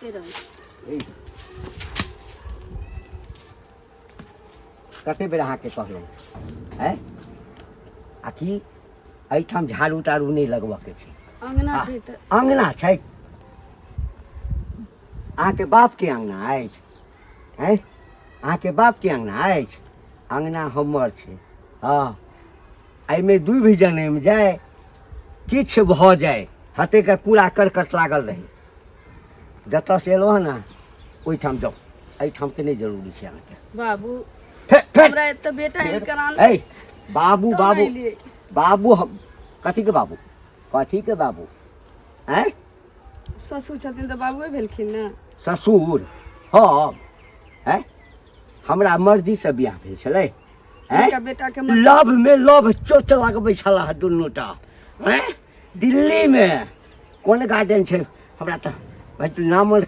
एते रहै। कते बेर अहाँके कहलहुँ आँय आ कि एहिठाम झाड़ू ताड़ू नहि लगबऽके छै। अङ्गना छै तऽ अङ्गना छै? अहाँके बापके अङ्गना अछि? आँय, अहाँके बापके अङ्गना अछि? अङ्गना हमर छै। हँ, एहिमे दूभि जनमि जाय, किछु भऽ जाय, हतेक कूड़ा करकट लागल रहै। जतऽसँ एलहुँ हँ ने ओहिठाम जाउ, एहिठामके नहि जरूरी छै अहाँके। बाबू, फेर फेर हमरा एतऽ बेटा आनि कऽ आनल। ए बाबू, तब बाबू एलियै। बाबू, हम कथीके बाबू? कथीके बाबू? आँय, ससुर छथिन तऽ बाबुए भेलखिन ने। ससुर हम? आँय, हमरा मर्जीसँ बियाह भेल छलै? आँय, हिनका बेटा के लव में लव चोट लगबै छलाह दुनू टा। आँय, दिल्लीमे कोन गार्डन छै? हमरा तऽ भाइ तू नाम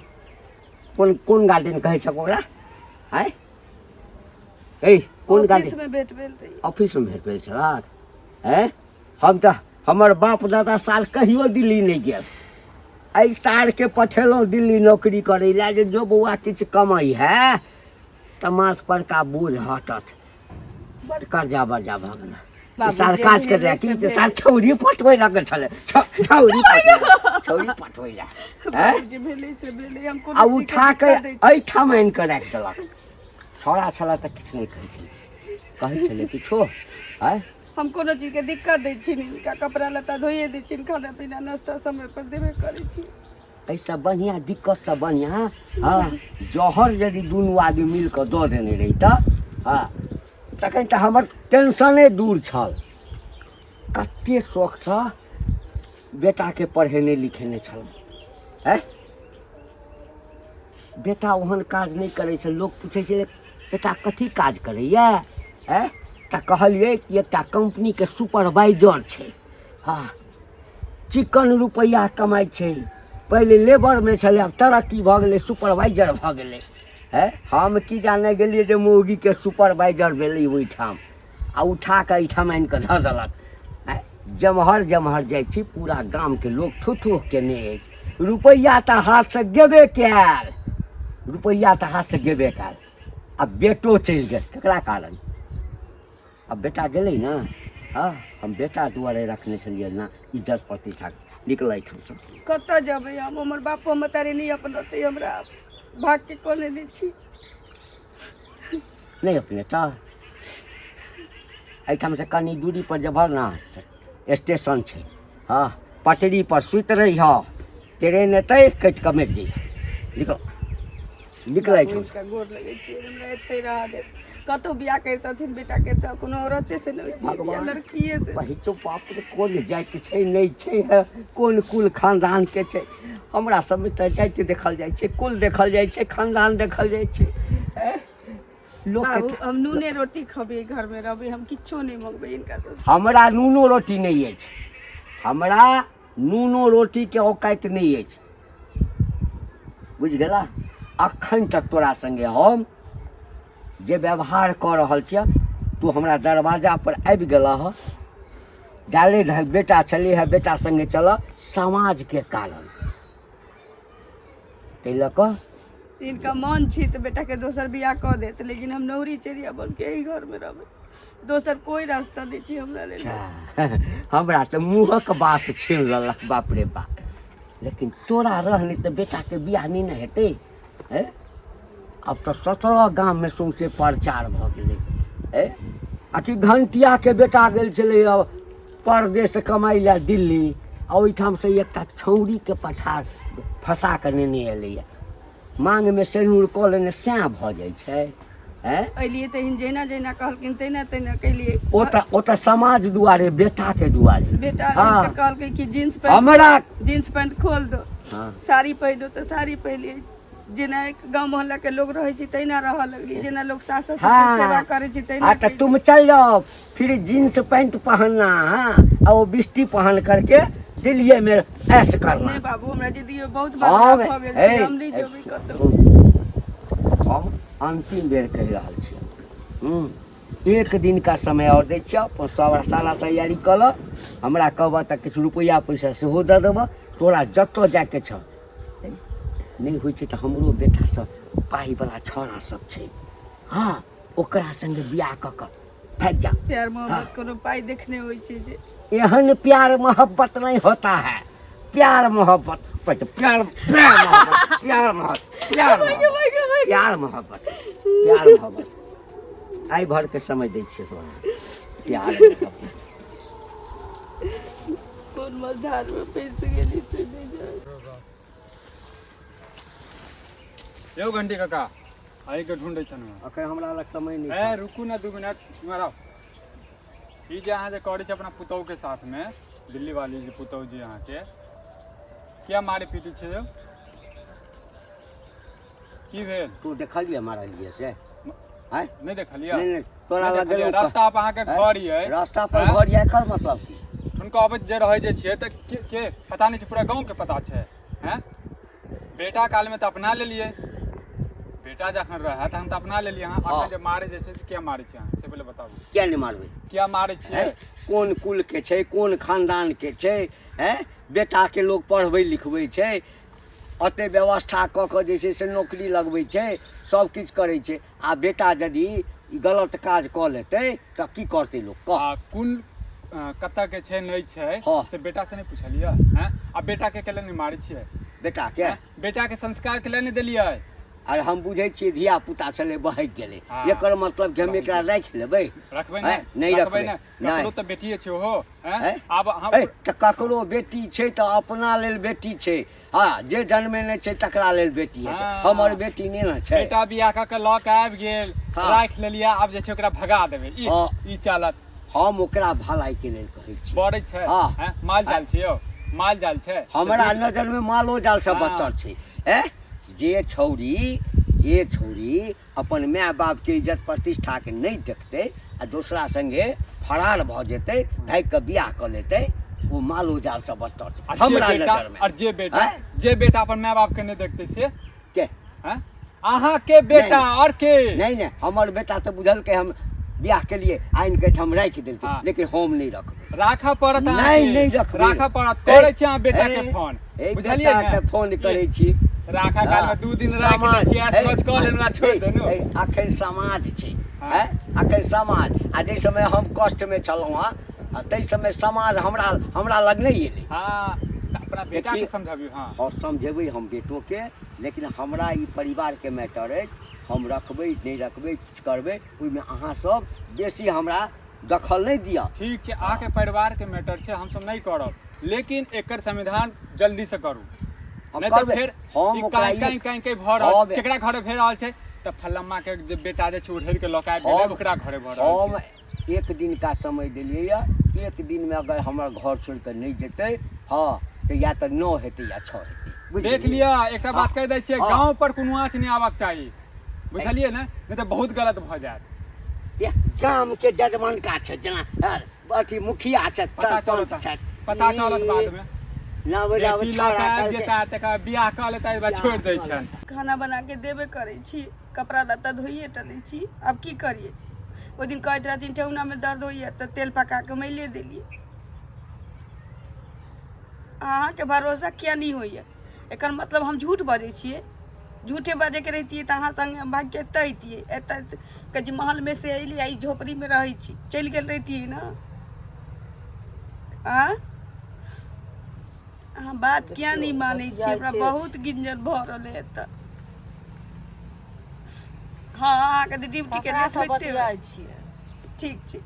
कोन कोन गार्डन कहै छक ओकरा? आँय, ए कोन गार्डन? ऑफिस में भेट भेल रही। ऑफिसमे भेट भेल छलक? आँय, हम तऽ हमर बाप दादा साल कहियो दिल्ली नहि गेल। एहि सालके पठेलहुँ दिल्ली नौकरी करै लए जे जो बौआ किछु कमाइ है तऽ माथ परका बोझ हटत। बड कर्जा बर्जा भऽ गेल। बाबू, सार जे काज भेलै कर से की भेलै। सार छौरी पठबै लगल छलै, छौरी पठबै, छौरी पठबै लए। आँय? बाबूजी, भेलै से भेलै, हम कोनो आ चीज के उठा के दिक्कत दै छी। एहिठाम आनि कऽ राखि देलक। छौड़ा छलै तऽ किछु नहि कहै छलै, कहै छलै किछो? आँय, हम कोनो चीज के दिक्कत दै छी हिनका? कपड़ा लत्ता धोइए दै छी, खाना पीना नाश्ता समय पर देबे करै छी। एहिसँ बढ़िआँ, दिक्कतसँ बढ़िआँ, हँ, जहर यदि दुनू आदमी मिल कऽ दऽ देने रहितऽ, हँ, तखन तऽ हमर टेंशने दूर छल। कते शौकसँ बेटाके पढ़ेने लिखेने छलहुँ। आँय, बेटा ओहन काज नहि करै छै। लोक पूछै छै, बेटा कथी काज करैए? आँय, तऽ कहलियै कि एकटा कम्पनीके सुपरवाइजर छै। हँ, चिकन रुपैआ कमाइ छै। पहिले लेबरमे छलै, आब तरक्की भऽ गेलै, सुपरवाइजर भऽ गेलै। हे, हम की जाने गेलियै जे मौगीके सुपरवाइजर भेलै ओहिठाम आ उठा कऽ एहिठाम आनि कऽ धऽ देलक। आँय, जेम्हर जेम्हर जाइ छी पूरा गामके लोक थू थू केने अछि। रुपैआ तऽ हाथसँ गेबे कयल, रुपैआ तऽ हाथसँ गेबे कयल आ बेटो चलि गेल। ककरा कारण? आब बेटा गेलै ने। हँ, हम बेटा दुआरे रखने छलियै ने इज्जत प्रतिष्ठा। निकल एहिठामसँ। कतऽ जेबै हम? हमर बापो महतारी नहि अपनतै हमरा। भाग के कोने नहि छी। नहि अपने तऽ एहिठामसँ कनि दूरी पर जेबह ने, स्टेशन छै। हँ, पटरी पर सुति रहिह, ट्रेन एतै कटि कऽ मरि जइह। निकल, निकल एहिठामसँ। हुनका गोर लगै छियै, हमरा एतै रहऽ दे। कतहु बियाह करितथिन बेटाके तऽ कोनो औरते से नहि होइतियै, भगवान। लड़किए से। बहिचो बाप रे, कोन जाति छै नहि छै है, कोन कुल खानदान के छै? हमरा सबमे तऽ जाति देखल जाइ छै, कुल देखल जाइ छै, खानदान देखल जाइ छै। एह, लोक बाबू, हम नूने रोटी खबै, घरमे रहबै, हम किछो नहि मंगबै हिनका से। हमरा नूनो रोटी नहि अछि, हमरा नूनो रोटीके औकाति नहि अछि, बुझि गेला? अखन तक तोरा संगे हम जे व्यवहार कऽ रहल छियै, तू हमरा दरवाजा पर आबि गेलह हँ, जाले धरि बेटा छलै हे, बेटा संगे चलऽ, समाजके कारण ताहि लऽ कऽ। हिनका मन छी तऽ बेटाके दोसर बियाह कऽ देत, लेकिन हम नौरी चेरिया बन के एहि घरमे रहबै, दोसर कोइ रास्ता नहि छै हमरा लेल। अच्छा, हमरा तऽ मुँहक बात छीन लेलक, बाप रे बाप। लेकिन तोरा रहने तऽ बेटाके बियाह नहि ने हेतै। हैं, आब तऽ 17 गाममे सौंसे प्रचार भऽ गेलै। हैं, आ कि घंटियाके बेटा गेल छलै परदेश कमाइ लए दिल्ली, आ ओहिठामसँ एकटा छौड़ीके पठा फँसा कऽ नेने एलैए, माँगमे सेनूर कऽ लेने सएह भऽ जाइ छै? हैं, एलियै तऽ हिन जहिना जहिना कहलखिन तहिना तहिना केलियै। ओ तऽ समाज दुआरे, बेटाके दुआरे। बेटा हाँ। कहलकै कि जींस पैंट, हमरा जींस पैंट खोल दो, हाँ। साड़ी पहिरो, तऽ साड़ी पहिलियै। जेना एक गाँव मोहल्ला के लोग रहै छै तहिना रहऽ लगलियै, जेना लोग सास ससुर के सेवा करै छै तहिना। हाँ, तो तुम चल जाओ फिर जींस पैंट पहनना, हाँ, और वो बिस्ती पहन करके दिल्ली में ऐश करना। नहि बाबू, हमरा जिंदगी में बहुत हम बदलाव भऽ गेल छै, ए, हम नहि ए, जेबै कतहु। सुन, हम अंतिम बेर कहि रहल छी, एक दिन का समय और दै छियौ। अपन सब सारा तैयारी कऽ लऽ। हमरा कहबह तऽ किछु रुपैआ पैसा सेहो दऽ देबह। तोरा जतऽ जाइके छौ। नहि होइ छै तऽ हमरो बेटा सब पाइवला छौड़ा सब छै। हँ, ओकरा संगे बियाह कऽ कऽ भागि जा। प्यार मोहब्बत कोनो पाइ देखने होइ छै जे? एहन प्यार मोहब्बत नहीं होता है। प्यार मोहब्बत कहै छै, प्यार प्यार मोहब्बत, प्यार मोहब्बत, प्यार मोहब्बत, प्यार मोहब्बत, प्यार मोहब्बत। आइ भर के समय दै छियै तोरा, प्यार मोहब्बत। कोन मझधार में फंसि गेली से नहि जान। यौ घंटी काका, आइ के ढूंढै छलहुँ। अखन हमरा लग समय नहि ए छै। रुकू ने 2 मिनट, इम्हर आउ। ई जे अहाँ जे करै छी अपना पुतहु के साथ में, दिल्ली वाली जे पुतहु जी अहाँके, किया मारे पीटी छै यौ? की भेल? तू देखलियै मारलियै से आँय? नहि देखलियै? नहि नहि, तोरा नहि लग देखलियै? गेलहुँ। रास्ता पर अहाँके आँय? घर ये। रास्ता पर आँय? घर ये, एकर मतलब की? हुनका अबैत जे रहै जे छियै तऽ के पता नहि छै, पूरा गाँवके पता छै। हैं, बेटा कालमे तऽ अपना लेलियै। बेटा जखन रहै तहन तऽ अपना लेलियै अहाँ। हँ। अखन जे मारे जे छै से किया मारै छियै अहाँ, से पहिले बताबू। किया नहि मारबै? किया मारै छियै? हैं? कोन कुल के छै, कोन खानदान के छै? हैं, बेटाके लोक पढ़बै लिखबै छै, एते व्यवस्था कऽ कऽ जे छै से नौकरी लगबै छै, सब किछु करै छै, आ बेटा यदि ई गलत काज कऽ लेतै तऽ की करतै लोक, कह? आ कोन कतऽ के छै, नहि छै, से बेटा से नहि पुछलियै? हैं, आ बेटा के केले नहि मारै छियै? बेटाके? हैं? बेटा के संस्कार के नहि देलियै? आर हम बुझै छियै, धिया पुता छलै, बहकि गेलै। हँ। एकर मतलब कि हम बहकि एकरा गेलै। राखि लेबै? रखबै? हैं? नहि। नहि रखबै? रखबै। नहि। नहि। ककरो तऽ बेटिए छै ओहो, हैं? हैं? आब हम ए, तऽ ककरो बेटी छै तऽ अपना लेल बेटी छै। हँ, जे जन्मेने छै तकरा लेल बेटी हेतै। हँ। हमर बेटी नहि ने छै। बेटा बियाह कऽ के लऽ के आबि गेल, हँ। राखि लेलियै, आब जे छै ओकरा भगा देबै ई? हँ। ई चलत? हम ओकरा भलाइके लेल कहै छी। बड़ै छै। हँ। हैं? माल जाल छै यौ, माल जाल छै। हमरा नजरमे मालो जाल से हँ। बदतर छै। ए, जे छौरी अपन माय बापके इज्जत प्रतिष्ठाके नहि देखतै आ दोसरा संगे फरार भऽ जेतै, भागि कऽ बियाह कऽ लेतै, ओ मालो जाल से बदतर छै आ जे हमरा बेटा नजरमे। और जे बेटा आँय? जे बेटा अपन माय बाप के नहि देखतै से? के? हैं? अहाँ के बेटा। नहि। और के? नहि नहि, हमर बेटा तऽ बुझलकै, हम बियाह केलिए, आनि के हम राखि देलकै। हँ। लेकिन हम नहि रखबै। राखऽ पड़त नहि। अहाँके। नहि रखबै। राखऽ पड़त। करै छी अहाँ बेटा के फोन, ए, बुझलियै ने? बेटाके फोन करै छी। राखा काल में 2 दिन राखि दै छियै, ऐश मौज कऽ लेलहुँ आ छोड़ि देलहुँ। अखन समाज छै। हँ। हैं? अखन समाज, आ जाहि समय हम कष्टमे छलहुँ हँ, आ ताहि समय समाज हमरा हमरा लग नहि एलै। हँ, तऽ अपना बेटा के देखिए। समझबियौ, हँ। और समझेबै हम बेटोके, लेकिन हमरा ई परिवारके मैटर अछि। हम रखबै, नहि रखबै, किछु करबै, ओहिमे अहाँ सब बेसी हमरा दखल नहि दिअ। ठीक छै, अहाँके परिवार के मैटर छै, हमसब नहि करब, लेकिन एकर समाधान जल्दी से करू। हम नहि तऽ करबै। फेर हम ई ओकरा काँय काँय काँय काँय भऽ रहल केकरा घरे भए रहल छै, तऽ फल्लम्मा के जे बेटा जे छै उधेड़ के लऽ के आबि गेलै, ओकरा घरे भऽ रहल हम छै। एक दिन का समय देलियै यऽ। एक दिनमे अगर हमर घर छोड़ि कऽ नहि जेतै, हँ, तऽ या तऽ 9 हेतै या 6 हेतै, बुझि देख गेलियै? लिअ, एकटा बात कहि दै छियै, गाँव पर कोनो आँच नहि आबक चाही, बुझलियै ने? नहि तऽ बहुत गलत भऽ जायत। ये, गामके जजमानका छै, जेना अथी मुखिया छथि, पता सरपञ्च चलत छथि। पता चलत बादमे। नव नव बेटी लऽ छौड़ा के आबि कहलकै जेता, तकर बाद बियाह कऽ लेता, एक बार छोड़ि दै छनि। खाना बना के देबे करै छी, कपड़ा लत्ता धोइए टा दै छी, आब की करियै? ओहि दिन कहैत रहथिन ठेहुनामे दर्द होइए, तऽ तेल पका कऽ मलिए देलियै। अहाँके भरोसा किया नहि होइए? एकर मतलब हम झूठ बजै छियै? झूठे बजैके रहितियै तऽ अहाँ संगे हम भागिके एतऽ अइतियै? एतऽ कहै छी महलमे से अयली आ ई झोपड़ीमे रहै छी, चलि गेल रहितियै ने? आँय, अहाँ बात किया नहि देखियौ, मानै छियै? हमरा बतियाइते बहुत गिंजन भऽ रहल है एतऽ। हँ, अहाँके तऽ ड्यूटीके लेट ककरासँ होइते होइत। बतियाइ छियै? ठीक छै।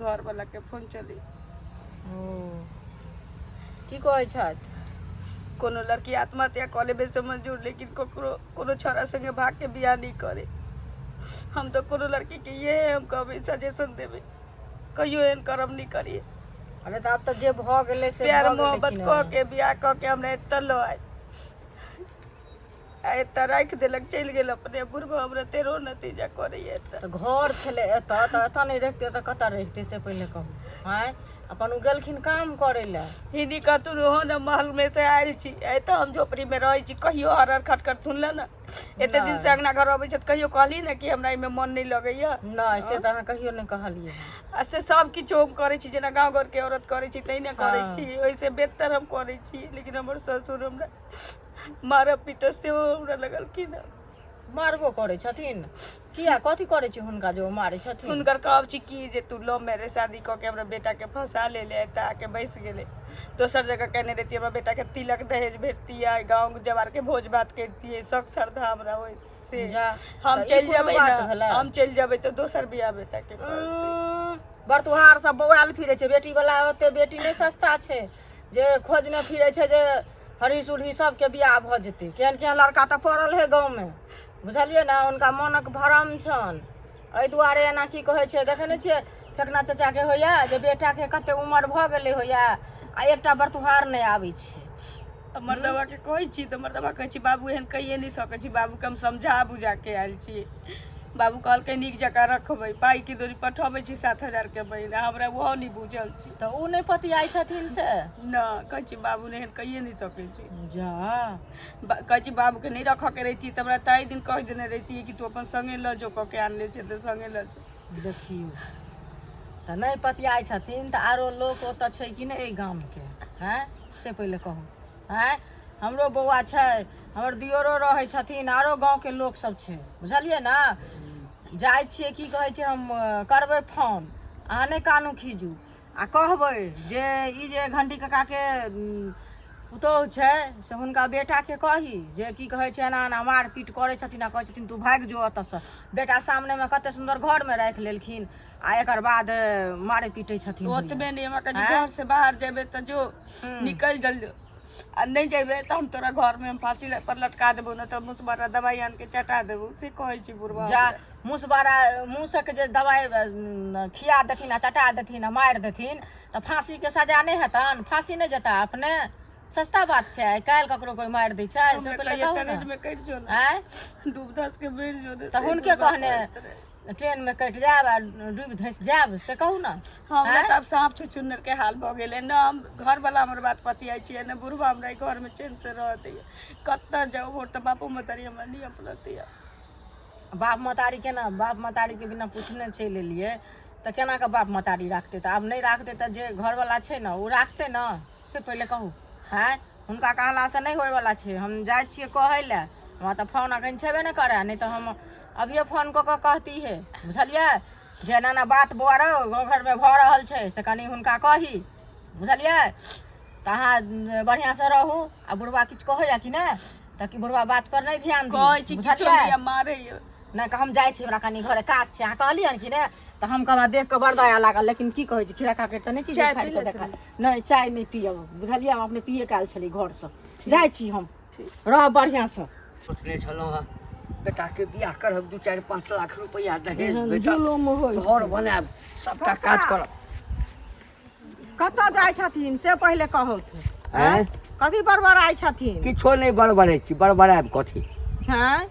घरवला के फोन चली। ओ की कहै छथि? कोनो लड़की आत्महत्या कऽ लेबै से मंजूर, लेकिन ककरो कोनो छौड़ा संगे भाग के बियाह नहि करे। हम तऽ कोनो लड़की के इहे हम कहबै, सजेशन देबै, कहियो एहन करम नहि करिए। अरे, तऽ आब तऽ जे भऽ गेलै से प्यार भऽ गेलै मोहब्बत कि कऽ ने? के बियाह कऽ के हमरा एतऽ लऽ आयल। आ एतऽ राखि देलक चलि गेल अपने बुढ़बा हमरा तेरो नतीजा करैया एतऽ। तऽ घर छलै एतऽ तऽ एतऽ नहि रहितै तऽ कतऽ रहितै से पहिने कहू। आँय, अपन ओ गेलखिन काम करै लए। हिनी कतू रहो ने महल में से आयल छी, एतऽ हम झोपड़ी में रहै छी, कहियो हरर खटखट सुनले ने? एते दिन से अंगना घर अबै छै तऽ कहियो कहली ने कि हमरा एहिमे मन नहि लगैया? नहि, से तऽ अहाँ कहियो नहि कहलियै हँ। आ से सब किछु हम करै छी जेना गाँव घरके औरत करै छी तहिना करै छी, ओहिसँ बेहतर हम करै छी, लेकिन हमर ससुर हमरा मारऽ पीटऽ सेहो हमरा लगलखिन हँ। मारबो करै छथिन? किया, कथी करै छी हुनका जे ओ मारै छथिन? हुनकर कहब छी कि जे तू लव मैरिज शादी कऽ के हमरा बेटाके फंसा लेले, एतऽ आके बैस गेलै। दोसर जगह केने रहितियै, हमरा बेटाके तिलक दहेज भेटतियै, गाँव जवारके भोज भात करितियै, शौक श्रद्धा हमरा होइत से। जा, हम तऽ ई चलि कोनो जेबै बात ने, भेलै? हम चलि जेबै तऽ दोसर बियाह बेटाके करतै। बरतुहार सब बौआयल फिरै छै बेटी वाला, ओते बेटी नहि सस्ता छै जे खोजने फिरै छै जे हरी सुरही सबके बियाह भऽ जेतै। केहन केहन लड़का तऽ पड़ल है गाँवमे, बुझलियै ने? हुनका मोनक भरम छनि, एहि दुआरे एना की कहै छै। देखै नहि छियै फेकना चाचाके होइए जे बेटाके कते उमर भऽ गेलै होइए आ एकटा बरतुहार नहि आबै छै। आ मर्दबाके कहै छी तऽ मर्दबा कहै छी बाबू एहन कहिए नहि सकै छी। बाबूके हम समझा बुझाके आयल छी। बाबू कहलकै नीक जकाँ रखबै, पाइके दोरी पठबै छी 7000के महीना, हमरा ओहो नहि बुझल छी। तऽ ओ नहि पतियाइ छथिन से? न, कहै छी बाबू नहि एहन कहिए नहि सकै छी। जा, कहै छी बाबूके नहि रखऽके रहितियै तऽ हमरा ताहि दिन कहि देने रहितियै कि तू अपन सङ्गे लऽ जो, कऽ के आनले छै तऽ सङ्गे लऽ जो। देखियौ तऽ नहि पतियाइ छथिन तऽ आरो लोक ओतऽ छै कि नहि एहि गामके? आँय, से पहिले कहू। आँय, हमरो बौआ छै, हमर दियोरो रहै छथिन, आरो गाँवके लोक सब छै, बुझलियै ने? जाइ छियै, की कहै छै, हम करबै फोन, अहाँ नहि कानू खीजू आ कहबै जे ई जे घण्टी काकाके पुतोहु छै से हुनका बेटाके कही जे की कहै छै एना एना मारपीट करै छथिन आ कहै छथिन तू भागि जो एतऽसँ। बेटा सामनेमे कते सुन्दर घरमे राखि लेलखिन आ एकर बाद मारै पीटै छथिन। ओतबे नहि, हमरा कहै छै घर से बाहर जेबै तऽ जो निकलि जल आ नहि जेबै तऽ हम तोरा घरमे हम फाँसी पर लटका देबौ, नहि तऽ मुसबारा दवाइ आनि के चटा देबौ, से कहै छी बुढ़बा जा हमरा। मुसबारा मूसक जे दवाइ खिया देथिन आ चटा देथिन आ मारि देथिन तऽ फाँसीके सजा नहि हेतनि? फाँसी नहि जेता अपने? सस्ता बात छै आइ काल्हि ककरो कोइ मारि दै छै? से हमरा पहिले कहैया कहू ने। ट्रेन में कटि जो ने, आँय, डूब धस के मरि जो ने, तऽ से हुनके बुढ़बा कहने कहैत रहै। ट्रेन मे कटि जायब आ डूबि धसि जायब, से कहू ने। हमरा तऽ आब साँप छुछुन्नर के हाल भऽ गेलै ने। हम घरवला हमर बात पतियाइ छियै ने बुढ़बा हमरा घरमे चैनसँ रहऽ दैया। कतऽ जाउ भोर तऽ बापो महतारी हमरा नहि अपनतैया। बाप महतारी केना, बाप महतारीके बिना पुछने चलि एलियै तऽ केना कऽ बाप महतारी राखतै? तऽ आब नहि राखतै तऽ जे घरवला छै ने ओ राखतै ने, से पहिले कहू। आँय, हुनका कहलासँ नहि होइवला छै। हम जाइ छियै कहै लए। हमरा तऽ फोन एखन छेबे नहि करए, नहि तऽ हम अभिये फोन कऽ कऽ कहती हे, बुझलियै, जे एना एना बात बौआ रौ गाँव घरमे भऽ रहल छै, से कनि हुनका कही, बुझलियै? तऽ अहाँ बढ़िआँसँ रहू आ बुढ़बा किछु कहैया कि नहि तऽ कि बुढ़बा बात पर नहि ध्यान दियौ, कहै छी किछो बुझलियै? नहि मारैया। नहि, हम जाइ छी, हमरा कनि घरे काज छै। अहाँ कहलियै कि नहि तऽ हम हमरा देख कऽ बड़ दया लागल, लेकिन की कहै छी, खीरा काकरि तऽ नहि छी जे चाय फाड़ि पी कऽ लेत देखा। नहि, चाय नहि पियब, बुझलियै? हम अपने पिए कऽ आयल छलियै घरसँ। जाइ छी हम, रहब बढ़िआँसँ। सोचने छलहुँ हँ बेटाके बियाह करब, 2 4 5 लाख रुपैआ दहेज एहन भेटत, जुलुम होइ घर बनायब, सबटा काज करब। कतऽ जाइ छथिन से पहिले कहौथ। आँय? कथी बड़बड़ाइ छथिन? किछो नहि बड़बड़ै छी। बड़बड़ायब कथी? हँ,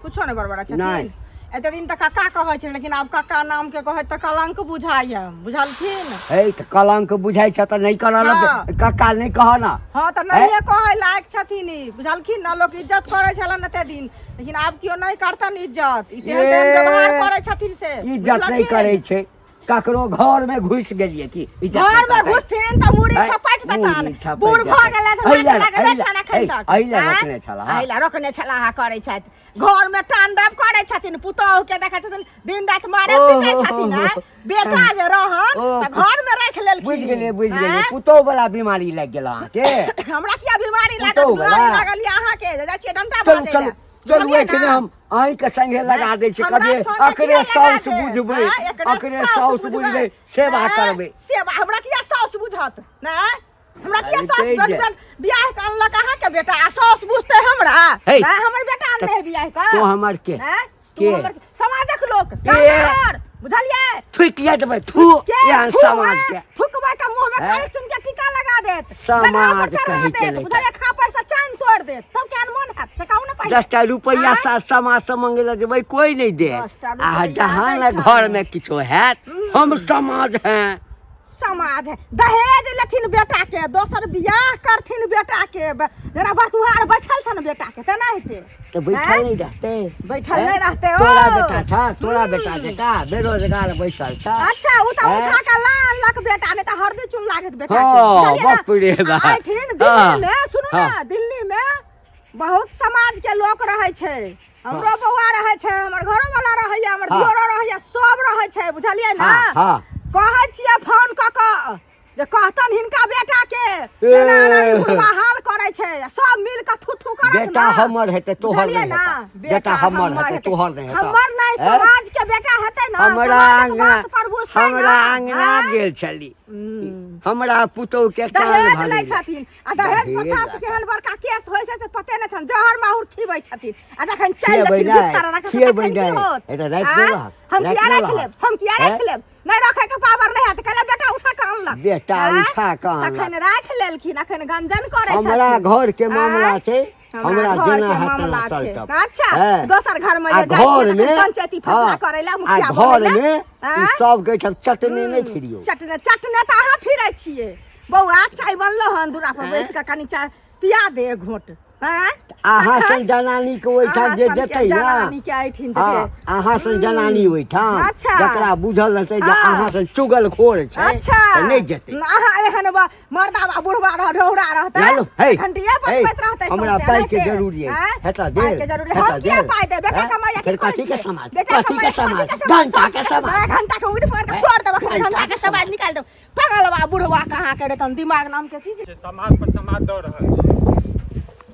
कुछो नहि बड़बड़ाइ छथिन? नहि। एते दिन तऽ कक्का कहै छै, लेकिन आब कक्का नामके कहै तऽ कलंक बुझाइया, बुझलखिन? हे, तऽ कलंक बुझाइ छै तऽ नहि करऽ हँ। कक्का नहि कह ने। हँ, तऽ नहिये कहै लायक छथिन ई, बुझलखिन ने? लोक इज्जत करै छलनि एते दिन, लेकिन आब केओ नहि करतनि इज्जत। ई तेहन तेहन व्यवहार करै छथिन से इज्जत नहि बुझलखिन? करै छै। ककरो घर में घुसि गेलियै की इज्जत घर नहि में करतै? घुसथिन तऽ मुड़ी है? छपटि मुड़ी देतनि। छपटि बूढ़ भऽ देतनि। गेलै तऽ एहि लाज लए- लगबै एहि लए- छनि एखन तक। एहि लए आँय? रोकने छलाह। एहि लए रोकने छलाह करै छथि। घर में तांडव करै छथिन, पुतोहु के देखै छथिन दिन राति मारे पीटै छथिन। आँय? बेटा जे रहन ओ, तऽ घर में राखि लेलखिन। बुझि गेलियै, बुझि गेलियै। आँय? पुतोह वाला बीमारी लागि गेल अहाँके। हमरा किया बीमारी लागल? पुतोहु बीमारी वला? लागल यऽ अहाँके जे जाइ छियै डंटा चलू, बाजै चलू, लए। चलू, बुझलियै एखने ने? हम अहींके संगे लगा दै छी। हमरा कभी संगे अकरे किया लगा साउस देब? बुझबै, आँय, एकरे अकरे साउस बुझबै, सेवा आँय, करबै। सेवा हमरा किया साउस बुझत? नहि, हमरा किया अरे साउस तै जे। बुझत? बियाह के अनलक अहाँके बेटा आ साउस बुझतै हमरा? हे, नहि, हमर बेटा अनने है बियाह के। तू हमर के? आँय, तू के? हमर समाजक लोक ए। गामघर, बुझलियै? थुकि देबै, थू के एहन थू, समाज आँय, के थुकबै के मुंह में आँय? काली चुन के टीका लगा देत, समाज गदहा पर चढ़ा कहै देत, चलै बुझलियै? खापड़ ऊपर से चाइन तोड़ देत तब केहन मोन हैत से कहू ने पहिले। 10टा रुपैआ आँय? समाज से मंगे ला जेबै कोई नहीं दे 10टा आ रुपैआ जहाँ दै ने छै। घर में किछो हैत हम समाज हैं। समाज है दहेज लेथिन बेटा के, दोसर बियाह करथिन बेटा के, जेना बरतुहार बैठल छन बेटा के तेना हेतै। तऽ बैठल हैं? नहीं रहते। बैठल हैं? नहीं रहते, ओ। तोरा बेटा छा, तोरा बेटा जेका बेरोजगार बैसल छा। अच्छा उ तऽ हैं? उठा के ला अनलक बेटा, नहीं तऽ हरदी चून लागत बेटा के। हाँ, बुझलियै ना? बाप रे बाप। एहिठिन दिल्ली हाँ, में सुनू ना, हाँ। दिल्ली में बहुत समाज के लोक रहै छै। हमरो बौआ रहै छै, हमर घरो वाला रहैया, हमर हाँ। दियोरो रहैया, सब रहै छै, बुझलियै ना? हाँ, हाँ। कहै छियै फोन कऽ कऽ जे कहतन हिनका बेटा के केना एना ई बुढ़वा हाल करै छै, आ सब मिल कऽ थू थू करत बेटा ना। हमर हेतै, तोहर बुझलियै नहि ना? हेतै। बेटा हमर हेतै, तोहर नहि हेतै। हमर नहि, हैं? समाज के बेटा हेतै ना, हमरा समाजक अंगना बात पर बुझतै ना। हमरा अंगना हैं? गेल छली, हमरा पुतोह के कान दहेज भरल। लै छथिन आ दहेज दहेज प्रथा लै। केहन बड़का केस होइ छै से पते नहि छनि, जहर माहुर खिबै छथिन आ जखन चलि खिएबै जेथिन नहि, भीतर रखै खिएबै तखन की नहि। होत? ए तऽ राखि आँय? देलहक, हम राखि किया राखि देलहक। लेब, हम किया हैं? राखि लेब? नहि रखै के पावर नहि हैत, कहले बेटा उठा के अनलक। बेटा आँय? उठा के अनलक। तखन राखि लेलखिन, अखन गंजन करै छथिन। हमरा घर के मामला आँय? छै, हमरा घर जेना के हैत मामला तेना छै। सलटब। अच्छा, हैं? दोसर घर में आ जे जाइ छियै घर तखन में पंचायती फैसला हाँ, करै लए, आ मुखिया घर बनै लए। में ई आँय? सब के ठाम चटनी नहि फिरियौ। चटने चटने तऽ अहाँ फिरै छियै। बौआ चाय बनलो हन, दूरा पर बैस कऽ कनि चाय पिया दे एक घोंट। आँय? अहाँ तखन सन जनानी के ओहिठाम अहाँ जे सनके जेतै ना, जनानी के एहिठिन हाँ, जेतै। अहाँ सन जनानी ओहिठाम अच्छा। जकरा बुझल रहतै जे हाँ। अहाँ सन चुगलखोर छै अच्छा तऽ नहि जेतै। अहाँ एहन मर्दा बुढ़वा रह ढौरा रहतै, लालू, हे, घंटिये हे, बजबैत रहतै हमरा सौंसे पाइ के एनाहिते। जरूरी अछि। आँय? हेता देल, पाइ के जरूरी हेता हम किया देल। पाइ देब? बेटा हैं? कमाइया की फेर करै कथी के छियै? समाज? बेटा कथी के कमाइया, समाज? कथी के समाज? घंटा के सौंसे समाज। घंटा के उठि पकड़ि के तोड़ देब, अखन घंटा के समाज निकालि देब। पगलवा बुढ़वा कहाँ के रे, तहन दिमाग नाम के चीज छै, समाज पर समाज दऽ रहल छै।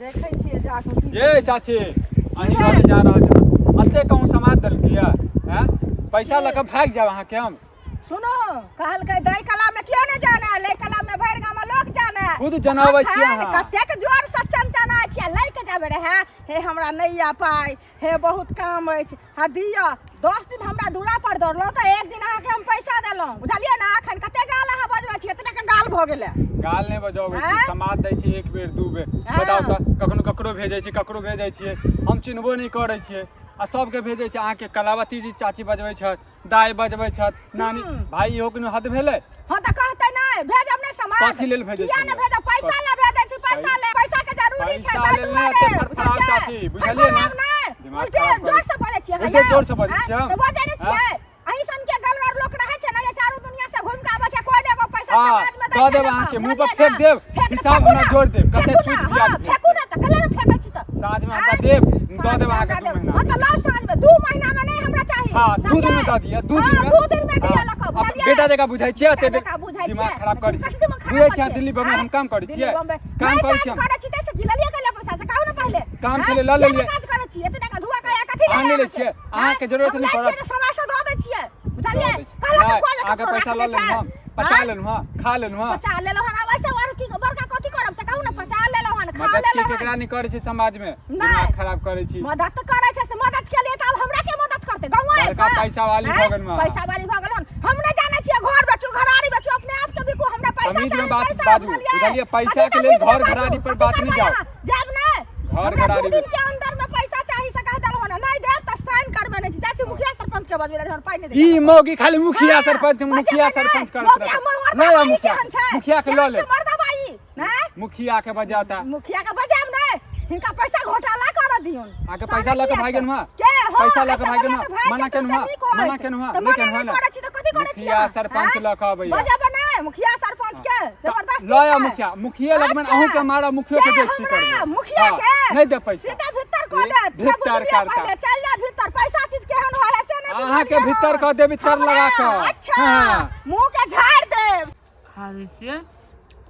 देखै छियै जाके की। ये चाची, अहीं घरे जा रहल छी, एते कहूँ समाज देलकै या हैं? पैसा लऽ कऽ भागि जायब अहाँके हम। सुनो, कहलकै दै कला में क्यों नहीं जाना है, लै कला में भरि गाम में लोग जाने है। खुद जनाबै छियै अखन अहाँ। कतेक जोर से चनचना छियै, लै के जाबे रहे, हे हमरा नहि आ पाइ, हे बहुत काम अछि, हा दिअ। 10 दिन हमरा दूरा पर दौड़लहुँ तऽ एक दिन अहाँके हम पैसा देलहुँ, बुझलियै ने? अखन कते गाल अहाँ बजबै छी, एतने के गाल भऽ गेलै। गाल नहि बजबै छी, आँय? समाद दै छी एक बेर दू बेर। हाँ। बताउ तऽ, कखनो ककरो भेजै छी, ककरो भेजै छियै, हम चिन्हबो नहि करै छियै आ सबके भेजै छी। अहाँके कलावती जी चाची बजबै छथि, दाइ बजबै छथि, नानी, भाई, इहो कोनो हद भेलै? हाँ तऽ कहतै नहि, भेजब नहि समाज। कथी लेल भेजै किया नहि छलियै? भेजब? पैसा लए भेजै छी, पैसा लए, पैसा के जरूरी छै, पैसा ताहि लेल नहि दुआरे, एते फड़फड़ाउ बुझलियै? चाची, बुझलियै ने? फड़फड़ाउ नहि, दिमाग उल्टे खराब करै जोर से बजै छियै अहाँ ऐसे यौ। जोर से बजै आँय? छियै हम? तऽ बजै नहि छियै? आँय? अहीं सन के गलगर लोक रहै छै ने, जे चारू दुनिया से घुमि के आबै छै, कोइ ने एगो पैसा हाँ, समाज में दै दऽ छै देब ने, अहाँके, मुँह पर बुझलियै फेंक ने? देब, फेंक देब, हिसाब फेंकू हमरा ने, जोड़ि देब, कते फेंकू सूद ने, ब्याज हाँ, भेल फेंकू छै। ने तऽ, कले ने फेंकै छी तऽ। साँझमे हमरा आँय? देब, दऽ साँझमे देब अहाँके हमरा 2 देब। महीना। हाँ, तऽ लाउ साँझमे, 2 महीना में नहि हमरा चाही। हाँ, 2 दिन में बुझलियै? दऽ दिअ, 2 हाँ, दिन में। 2 दिन में दिअ हाँ, लऽ कऽ, अब बुझलियै? बेटा जकाँ बुझै छियै, एते बेटा जकाँ बुझै दिमाग छियै। खराब करै कथी छियै। दिमाग खराब बुझै करै छियै अहाँ दिल्ली बम्बई आँय? हम काम करै दिल्ली छियै? बम्बई। काम नहि करै काज छियै हम। करै छी ताहिसँ की लेलियै कले पैसा से कहू ने पहिले। काम आँय? छलै, लऽ किया लेलियै। नहि काज करै छी? एते टाका धुआ कया कथी अहाँ लेबै नहि लै अहाँके? छियै, अहाँके जरूरत हम नहि लै पड़त। छियै तऽ समय से दऽ दै छियै, बुझलियै? दऽ दै छियै। कहलक नहि, कोइ जे अहाँके ककरो पैसा राखि लऽ दै छै। लेलहुँ हम, पचा आँय? लेलहुँ हँ, खा लेलहुँ हँ। पचा लेलहुँ हन, आब एहिसँ आओर की बड़का कथी करब से कहू ने? पचा लेलहुँ हन, खा मदद के लेलहुँ हन। केकरा नहि करै छै समाज में, नहि। दिमाग खराब करै छी। मदद तऽ करै छै, से मदद के लिए तऽ आब हमरा के मदद करतै? गाँव आबि बड़का कऽ? पैसा वाली आँय? भऽ गेलहुँ अहाँ। पैसा वाली भऽ गेलहुँ हन। हम नहि जानै छियै, घर बेचू, घरारी बेचू, अपने आप के बिकू, हमरा पैसा तमीज में चाही, बात पैसा, बाजू, बुझलियै? बुझलियै? पैसा कथी के लेल तमीज में घर बाजू? घरारी पर कथी बात नहि करबै जाउ। अहाँ? जायब नहि। घर हमरा घरारी 2 दिन बेच- के अंदर में पैसा चाही से कह देलहुँ हन, नहि देब तऽ साइन करबे नहि छी। जाइ छी मुखिया सरपंच के बजबै लए, हमर पाइ नहि ई देत। मौगी खाली मुखिया हाँ, सरपंच, बजेबै मुखिया नहि। सरपंच करैत मौगी रहत। हमर नहि, मर्दा बाई मुखिया केहन छै? मुखिया के लऽ केहन ले। छै मर्दा बाई? नहि? मुखिया के बजाता। मुखिया के बजायब नहि, हिनका पैसा घोटाला कर दियौन। अहाँके पैसा लऽ के भागि गेलहुँ हँ? के? हँ, पैसा लऽ के ऐसे भागि गेलहुँ बोलबै हँ? तऽ भागि मना जेतौ, केलहुँ हँ? से नीक होइत। मना केलहुँ हँ? तऽ नहि मना केलहुँ नहि हँ ने? करै छी तऽ कथी करै छी मुखिया अहाँ? सरपंच आँय? लऽ कऽ अबैया। बजेबै नहि मुखिया सरपंच के, जबरदस्ती लऽ आउ छै। मुखिया, मुखिया लगमे अच्छा। अहूँके मारब, मुखियो के के बेइज्जती हमरा? करबै। मुखिया हँ, के नहि देब पैसा। सीधे भीतर कऽ ए, देत, से भीतर बुझलियै करता। पहिले, चलि जा भीतर, पैसा चीज केहन होइ है से नहि अहाँके बुझलियै भीतर हन। कऽ देब, भीतर हमरा? लगा कऽ। अच्छा, हँ। मुँह के झाड़ि देब। खा लै छियै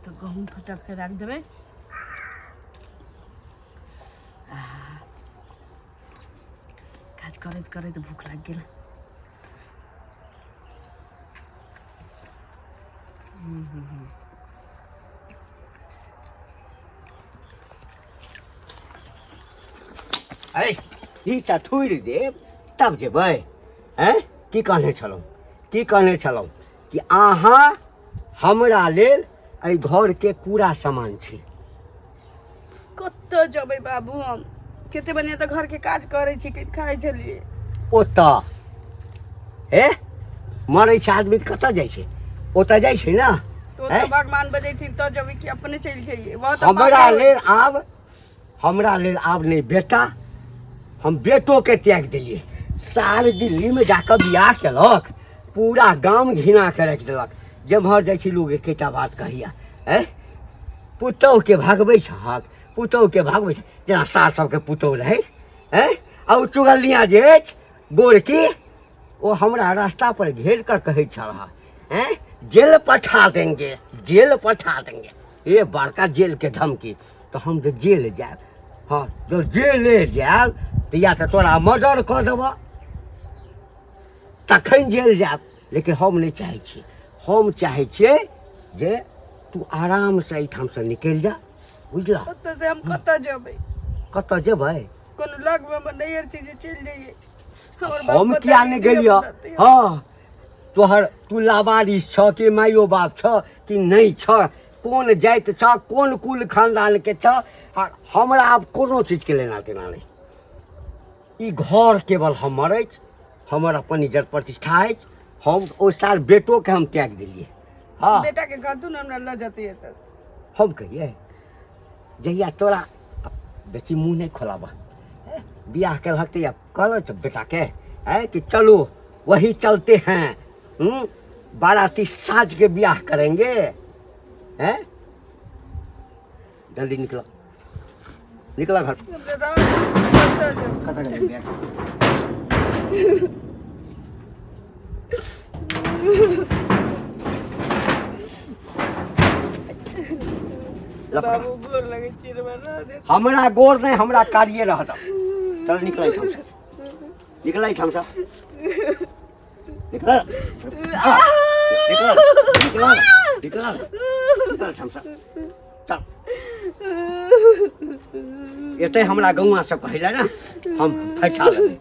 तऽ गहूँम फटक से राखि देबै। काज करैत करैत भूख लागि गेल। अरे ई सथुरि देब तब जेबै। हैं, की कहने छलहुँ, की कहने छलहुँ कि अहाँ हमरा लेल एहि घरके कूड़ा सामान छी। कतऽ जेबै बाबू हम? कते बढ़िआँ तऽ घरके काज करै छी, खाइ छलियै। ओतऽ हे मरै छै आदमी तऽ कतऽ जाइ छै? ओतऽ जाइ छै ने। तो तऽ भगवान बजेथिन तऽ जेबै कि अपने चलि जइयै? बहुत हमरा लेल आब, हमरा लेल आब नहि बेटा, हम बेटोके त्याग देलियै। साल दिल्लीमे जाकऽ बियाह केलक, पूरा गाम घिना के राखि देलक। जेम्हर जाइ छी लोग एकेटा बात कहैया, ऐ पुतहुके भगबै छहक, पुतहुके भगबै छ, जेना सार सबके पुतहु रहै। ऐ आ ओ चुगलिया जे अछि गोरकी, ओ हमरा रास्ता पर घेर कऽ कहै छल हँ, जेल पठा देंगे, जेल पठा देंगे। ए बड़का जेलके धमकी, तऽ हम तऽ जेल जायब। हँ, जँ जेले जायब तऽ या तऽ तोरा मर्डर कऽ देबऽ तखन जेल जायब, लेकिन हम नहि चाहै छियै। हम चाहै छियै जे तू आरामसँ एहिठामसँ निकलि जा, बुझलह? ओतऽ से हम कतऽ जेबै? कतऽ जेबै? कोनो लगमे हमर नैहर छै जे चलि जइयै? हम किया नहि गेलियऽ? हँ, तोहर तू लावारिस छह कि माइयो बाप छह कि नहि छह, कोन जाति छह, कोन कुल खानदानके छह, आ हमरा आब कोनो चीजके लेना देना नहि। ई घर केवल हमर अछि, हमर अपन इज्जत प्रतिष्ठा अछि। हम ओहि साल बेटोके हम त्याग देलियै। हँ, बेटाके कहतू ने हमरा लऽ जेतै एतऽ। हम कहियै जहिया तोरा बेसी मुँह नहि खोलाबह। बियाह केलहक तऽ कहलक तऽ बेटाके है कि चलो वही चलते हैं, बाराती साज के बियाह करेंगे। हैं, जल्दी निकलो, निकलो घर। कतऽ गेलै बैग? बाबू, गोर लगै छी, हमरा गोर नहि, हमरा कार्य रहत। चल, निकल एहिठामसँ, निकल एहिठामसँ, निकल, निकल, निकल, निकल, निकल एहिठामसँ, चल। एतै हमरा गौआ सब कहै लए ने, हम फैसा लेबै।